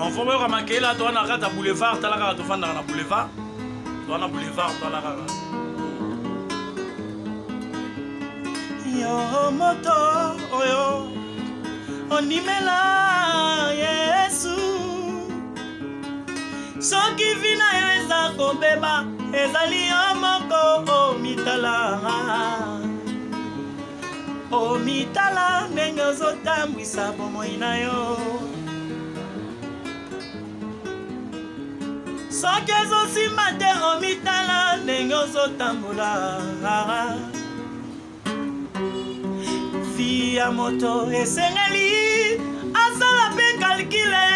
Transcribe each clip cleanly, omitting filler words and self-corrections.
Donc faut boyoka makela toa na kati ya boulevard, tala kaka tofandaka na boulevard. Toa na boulevard, tala kaka. Yo moto oyo ondimela Yesu, soki vi na yo eza kobeba, ezali yo moko omitala. Omitala ndenge ozotambwisa bomoi na yo. Soki ezosimba te, omitala ndenge ozotambola. Vie ya moto esengeli asala mpe calcule,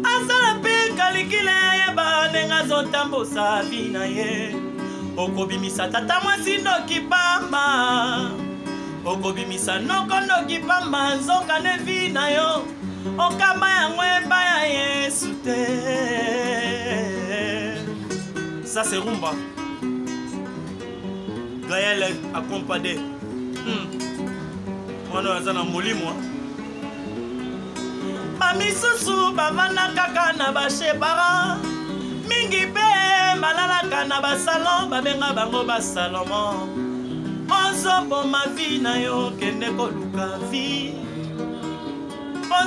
asala mpe calcule, ayeba ndenge azotambusa vie na ye. Okobimisa tata mwasi ndoki pamba, okobimisa noko ndoki pamba, nzoka nde vie na yo okamba yango epai ya Yesu te. Ça c'est rumba. Gaël accompagné. Mwana oyo aza na molimo. Bamisusu bavanda kaka na bashe parent, mingi mpe balalaka na basalon, babenga bango basalomon. Ozoboma vie na yo, kende koluka vie.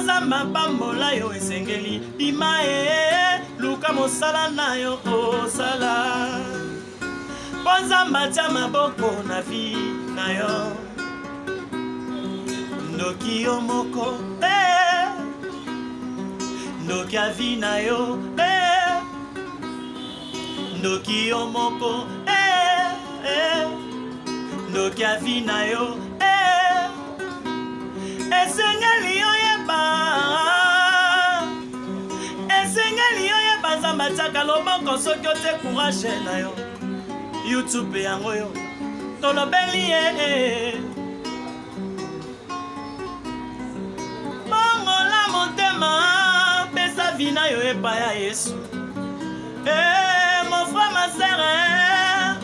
Nzambe apambola yo, esengeli bima e luka mosala na yo osala, mpo Nzambe atia maboko na vie na yo. Ndoki yo moko eh, ndoki ya vie na yo eh, ndoki yo moko eh, eh, ndoki ya vie na yo eh. Esengeli oyeba, esengeli oyeba, Nzambe atiaka loboko soki otie courage na yo. YouTube yango yo tolobeli ye. Bongola motema, pesa vie na yo epai ya Yesu. Eh, mon frère, ma sœur, eh,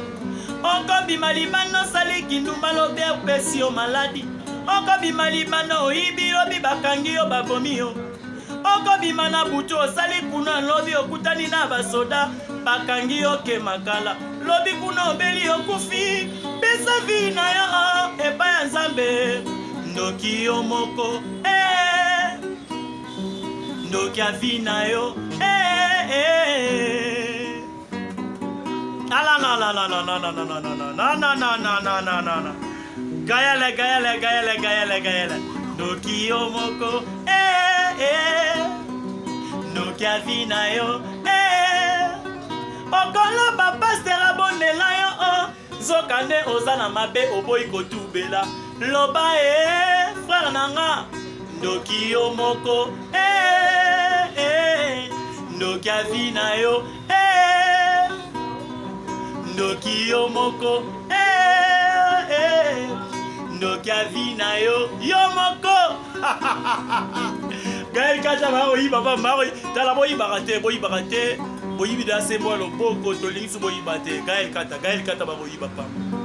okobima libanda osali kindumba, lobi opesi yo maladi. Okobima libanda oyibi, lobi bakangi yo, babomi yo. Okobima na butu osali kuna, lobi okutani na basoda, bakangi yo ke makala, lobi kuna obeli, okufi. Pesa vie na yo epai ya Nzambe. Ndoki yo moko eh, ndoki ya vie na yo eh, eh. Ala na na na na na na na na na na na na na na na na. Gayele, Gayele, Gayele, Gayele, Gayele. Ndoki yo moko eh, eh. Ndoki ya vie na yo eh. Okoloba pasteur abondela yo oh. Nzoka nde oza na mabe, oboyi kotubela. Loba e frère na nga, ndoki yo moko eh, eh. Ndoki ya vie na yo eh. Ndoki yo moko eh, eh. Ndoki ya vie na yo, yo moko. Gaël Kaja bakoyiba ba maro, tala boyibaka te, boyibaka te, boyibi da sembo ya loboko, tolingi so boyiba te. Gaël Kata, Gaël Kata bakoyiba pamba.